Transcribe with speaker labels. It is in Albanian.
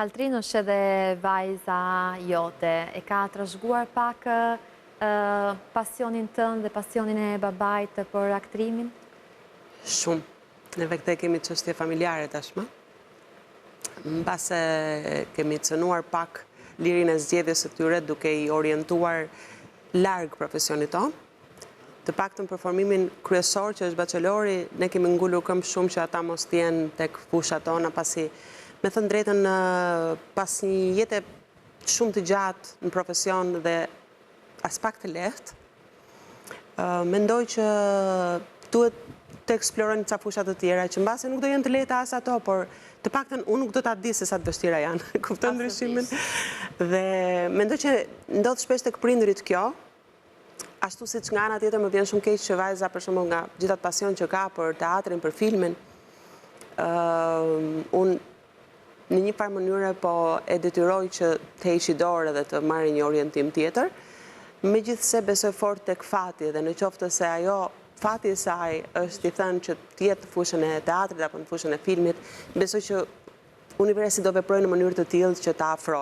Speaker 1: Kaltrinë është edhe vajza jote, e ka trashëguar pak pasionin tënd dhe pasionin e babait për aktrimin?
Speaker 2: Shumë. Neve këtë e kemi çështje familjare tashmë. Mbase kemi cënuar pak lirinë e zgjedhjes së tyre duke i orientuar larg profesionit tonë. Të paktën për formimin kryesor që është bachelori, ne kemi ngulur këmbë shumë që ata mos të jenë tek fushat tona, pasi me thënë drejtën pas një jete shumë të gjatë në profesion dhe aspak të lehtë, mendoj që duhet të eksplorojnë ca fusha të tjera, që mbase nuk do jenë të lehta as ato, por të paktën unë nuk do ta di se sa të vështira janë. Kupton ndryshimin? Dhe mendoj që ndodh shpesh tek prindërit kjo, ashtu siç nga ana tjetër më vjen shumë keq që vajza për shembull nga gjithë atë pasion që ka për teatrin, për filmin, unë në një farë mënyre po e detyroj që të heqi dorë dhe të marrë një orientim tjetër, megjithëse besoj fort tek fati dhe në qoftë se ajo fati i saj është i thënë që të jetë në fushën e teatrit apo në fushën e filmit, besoj që universi do veprojë në mënyrë të tillë që ta afrojë.